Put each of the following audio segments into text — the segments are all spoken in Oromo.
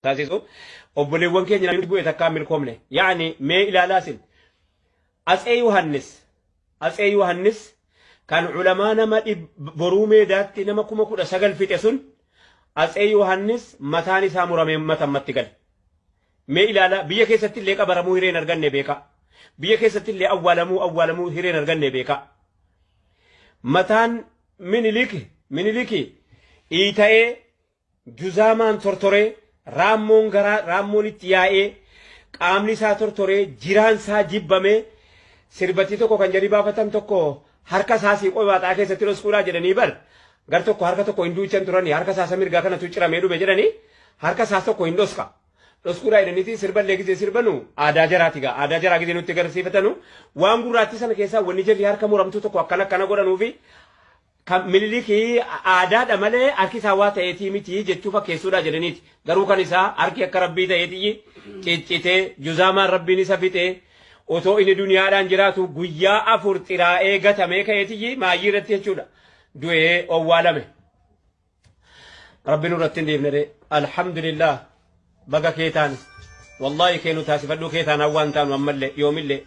Taasisu obboleewwan keenya namni bu'e takkaa hin milkoomne. Yaani mee ilaalaa isin. Atsee Yohannis Atsee Yohannis kan ulamaa nama boruu meedaatti nama 19,000 fixe sun Atsee Yohannis mataan isaa muramee matammatti gale. Mee ilaalaa biyya keessatti illee qabaramuu hireen arganne beekaa. Biyya keessatti illee awwaalamuu awwaalamuu hireen arganne beekaa. Mataan Minilik Miniliki iita'ee Juzaamaan tortoree, raammoon garaa raammoon itti yaa'ee, qaamni isaa tortoree, jiraan isaa jibbamee, sirbattii tokko kan jarri baafatan tokko harka isaa siiqoo baaxaa keessatti dhoskuudhaa jedhanii bar gar tokko harka tokko hin duuchan turanii harka isaa isa mirgaa kanatu ciramee dhume jedhanii harka isaas tokko hin dhoska. Dhoskuudhaa jedhaniiti sirballee gizee sirbanu aadaa jaraati gaa aadaa jaraa gizee nutti agarsiifatanu waan gurraattii sana keessaa wanni jarri harka muramtuu tokko akkana akkana godhanuufi Kan Minilik aadaadha malee harki isaa waa ta'eetii miti jechuu fakkeessuudha jedhaniiti. Garuu kan isaa harki akka Rabbii ta'eetii ciccitee juzaamaan Rabbiin isa fixee otoo inni duniyaadhaan jiraatu guyyaa 4 xiraa'ee gatamee ka'eetii maayyii irratti jechuudha. Du'ee owwaalame. Rabbi nurratti hin dhiifne ree. Alhamdulillah baga kee taane. Wallaahi kee nu taasifadhuu kee taanaan waan taanu ammallee yoomillee.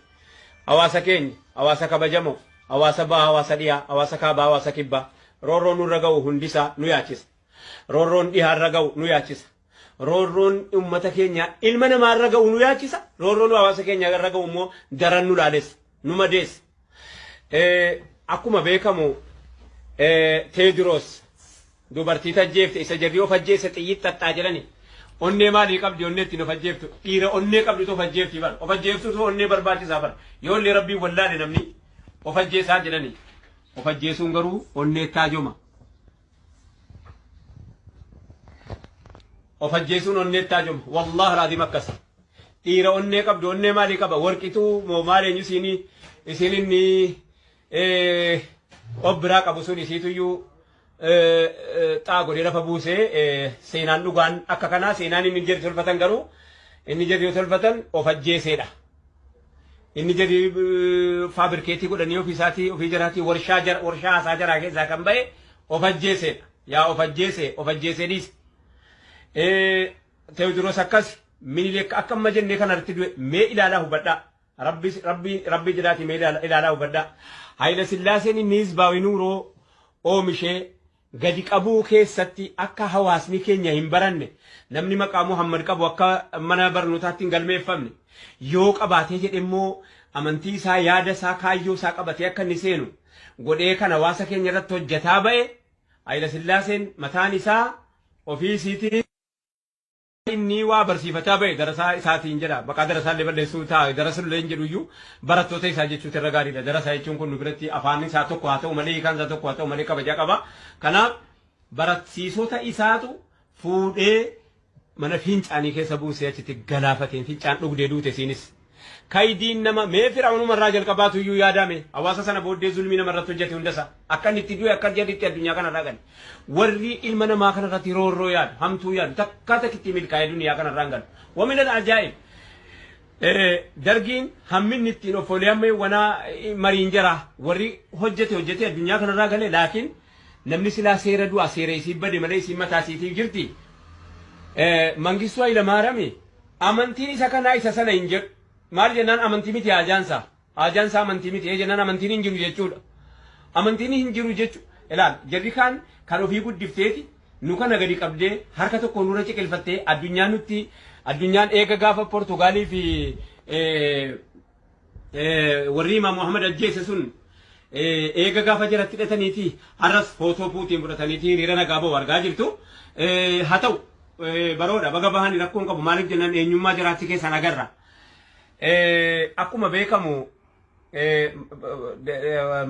Hawaasa keenya hawaasa kabajamoo hawaasa baha hawaasa dhiyaa hawaasa kaabaa hawaasa kibbaa roorroon nurra ga'u hundisaa nu yaachisa. Roorroon dhihaarra ga'u nu yaachisa. Roorroon ummata keenya ilma namaarra ga'u nu yaachisa. Roorroon hawaasa keenya irra ga'u immoo daran nu laalessa nu madeessa. Akkuma beekamu Teediroos dubartii tajjeefte isa jarri of ajjeesse xiyyit xaxxaa jedhani. Onnee maalii qabdi onnee ittiin of ajjeeftu? Dhiira onnee qabdutu of ajjeefti bar. Of ajjeeftutu onnee barbaachisaa bar. Yoo illee rabbiin wallaale namni of ajjeesaa jedhani. Of ajjeesuun garuu onnee taajoma. Of ajjeesuun onnee taajoma. Wallahi alaaziim akkas. Dhiira onnee qabdu onnee maalii qaba? Warqituu moo maal eenyu isiinii isiin inni of biraa qabu sun isiituyyuu xaa godhee lafa buusee seenaan dhugaan akka kanaa seenaan inni jedhu tolfatan garuu inni jedhu tolfatan of ajjeeseedha. Inni jedhu faabirkeetii godhanii ofii isaatii ofii jaraatii warshaa jara warshaa haasaa jaraa keessaa kan ba'e of ajjeeseedha. Yaa of ajjeese of ajjeesee dhiise. Teewodiroos akkas Minilik akka amma jennee kanarratti du'e mee ilaalaa hubadhaa. Rabbi rabbi rabbi jedhaatii mee ilaalaa hubadhaa. Hayila Sillaaseen inni hizbaawi nuuroo oomishee gadi qabuu keessatti akka hawaasni keenya hin baranne namni maqaa Muhammad qabu akka mana barnootaatti hin galmeeffamne yoo qabaatee jedhe immoo amantii isaa yaada isaa kaayyoo isaa qabatee akka inni seenu godhee kan hawaasa keenya irratti hojjetaa ba'e Hayila Sillaaseen mataan isaa ofii isiitii Inni waa barsiifachaa ba'e darasaa isaatiin jedha. Maqaa darasaa illee balleessuu ta'a. Darasa illee hin jedhu iyyuu barattoota isaa jechuutu irra gaariidha. Darasaa jechuun kun nu biratti afaan isaa tokko haa ta'u malee hiikaan isaa tokko haa ta'u malee kabajaa qaba. Kanaaf barsiisota isaatu fuudhee mana fincaanii keessa buusee achitti galaafateen fincaan dhugdee duute isiinis. Kaydiin nama mee fir'awnuma irraa jalqabaatu iyyuu yaadaa mee hawaasa sana booddee zulmii nama irratti hojjete hunda isaa akka inni itti du'e akka jarri itti addunyaa kana irraa gale warri ilma namaa kana irratti roorroo yaadu hamtuu yaadu takkaa takkitti milkaa'ee duniyaa kana irraa hin galu wamin al ajaa'ib dargiin hamminni ittiin of olee amma wanaa mariin jaraa warri hojjete hojjete addunyaa kana irraa gale laakiin namni silaa seera du'a seera isii bade malee isiin mataa isiitiif jirti Mangistuu Hayilamaarami Amantiin isa kanaa isa sana hin jedhu. Maal jennaan amantii miti haajaan isaa. Haajaan isaa amantii miti. Ee jennaan amantiin hin jiru jechuudha. Amantiin hin jiru jechu. Ilaal jarri kaan kan ofii guddifteeti nu kana gadi qabdee harka tokko nurra ciqilfattee addunyaan nutti addunyaan eega gaafa Portugaalii fi warri Imaam Muhammad ajjeese sun eega gaafa jaratti hidhataniiti har'as footoo Puutiin fudhataniiti hiriira nagaa ba'u argaa jirtu. Haa ta'u baroodha baga bahanii rakkoon qabu maaliif jennaan eenyummaa jaraatti keessaan agarra. Akkuma beekamu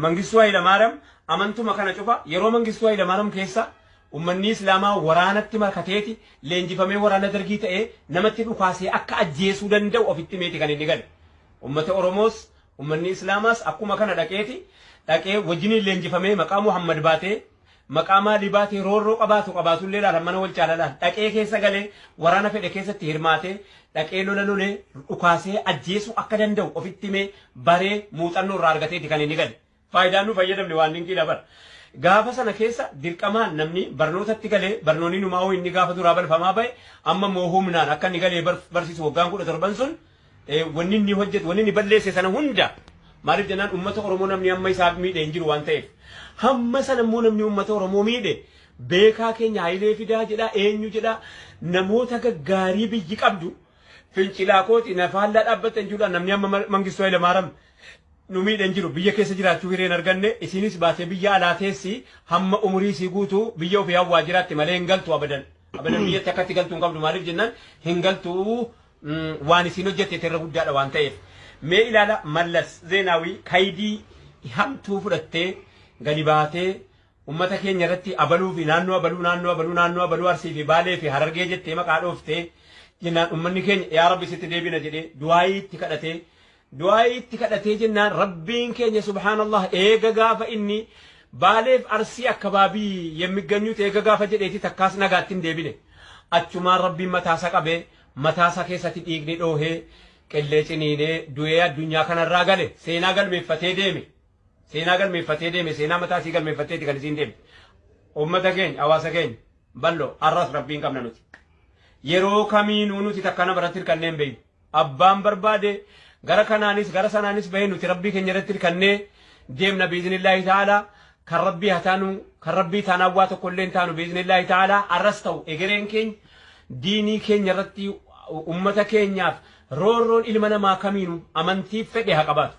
Mangistuu Hayilamaariyaam amantuma kana cufa yeroo Mangistuu Hayilamaariyaam keessa ummanni Islaamaa waraanatti makateeti leenjifamee waraana dargii ta'ee namatti dhukaasee akka ajjeesuu danda'u ofitti meeti kan inni gale. Ummata Oromoos ummanni Islaamaas akkuma kana dhaqeeti dhaqee wajjiniin leenjifamee maqaa Muhammad baatee maqaa maalii baatee roorroo qabaatu qabaatullee laala mana wal caala laala dhaqee keessa galee waraana fedhe keessatti hirmaatee dhaqee lola lolee dhukaasee ajjeesuu akka danda'u ofitti himee baree muuxannoo irraa argateeti kan inni gale. Faayidaan nu fayyadamne waan dinqiidha bara. Gaafa sana keessa dirqamaan namni barnootatti galee barnoonni numaa hoo inni gaafa duraa balfamaa bahe amma immoo humnaan akka inni galee barsiisu waggaan 17 sun wanni inni hojjetu wanni inni balleesse sana hunda maaliif jennaan uummata Oromoo namni hamma isaaf miidhe hin jiru waan ta'eef. Hamma sana immoo namni uummata Oromoo miidhe beekaa keenya Hayilee Fidaa jedha eenyu jedha namoota gaggaarii biyyi qabdu fincilaa kooti nafaallaa dhaabbattan jiruudha namni hamma Mangistuu Hayilamaariyaam nu miidhe hin jiru biyya keessa jiraachuu hireen arganne isinis baatee biyya alaa teessi hamma umurii isii guutuu biyya ofii hawwaa jiraatti malee hin galtu abadan abadan biyyatti akkatti galtuu hin qabdu maaliif jennaan hin galtu waan isiin hojjette irra guddaadha waan ta'eef. Mee ilaala Mallas Zeenaawii kaydii hamtuu fudhattee gadi baatee ummata keenya irratti abaluu fi naannoo abaluu naannoo abaluu naannoo abaluu Arsii fi Baalee fi Harargee jettee maqaa dhooftee jennaan ummanni keenya yaa Rabbi sitti deebina jedhee du'aayii itti kadhatee du'aayii itti kadhatee jennaan Rabbiin keenya subhaanallah eega gaafa inni Baaleef Arsii akkabaabii yemmiganyuuti eega gaafa jedheeti takkaas nagaatti hin deebine achumaan Rabbiin mataasa qabee mataasa keessatti dhiigni dhoohee qillee ciniinee du'ee addunyaa kanarraa gale seenaa galmeeffatee deeme seenaa galmeeffatee deeme seenaa mataa isii galmeeffatteeti kan isiin deemte. Uummata keenya hawaasa keenya bal'oo har'as Rabbiin qabna nuti. Yeroo kamiinuu nuti takka nama irratti hirkannee hin beeknu. Abbaan barbaade gara kanaanis gara sanaanis bahee nuti Rabbii keenya irratti hirkannee deemna biiznillaahi ta'ala kan Rabbii haa taanu kan Rabbii taanaan waa tokko illee hin taanu biiznillaahi ta'ala har'as ta'u egereen keenya diinii keenya irratti ummata keenyaaf roorroon ilma namaa kamiinuu amantii fedhe haa qabaatu.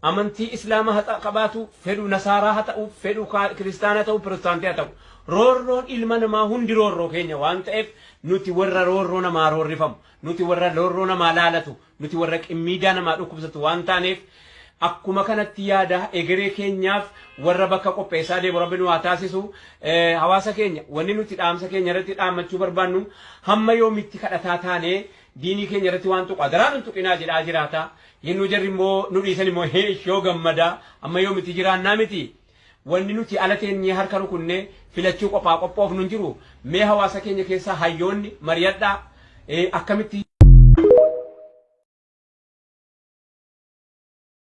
Amantii Islaama haa qabaatu, fedhu Nasaaraa haa ta'u, fedhu Kiristaana ta'u, Pirotestaantii haa ta'u. Roorroon ilma namaa hundi roorroo keenya waan ta'eef nuti warra roorroo namaa roorrifamu, nuti warra roorroo namaa laalatu, nuti warra qimmiidaa namaa dhukkubsatu waan taaneef akkuma kanatti yaada egeree keenyaaf warra bakka qopheessaa deemu Rabbi nu haa taasisu. Hawaasa keenya wanni nuti dhaamsa keenya irratti dhaammachuu barbaannu hamma yoomitti kadhataa taanee diinii keenya irratti waan tuqu adaraa nun tuqinaa jedhaa jiraata. Yennuu jarri immoo nu dhiisan immoo ishoo gammadaa amma yoomitti jiraannaa miti. Wanni nuti ala teenyee harka rukunnee filachuu qophaa qophoofnu hin jiru. Mee hawaasa keenya keessaa hayyoonni mari'adhaa akkamitti.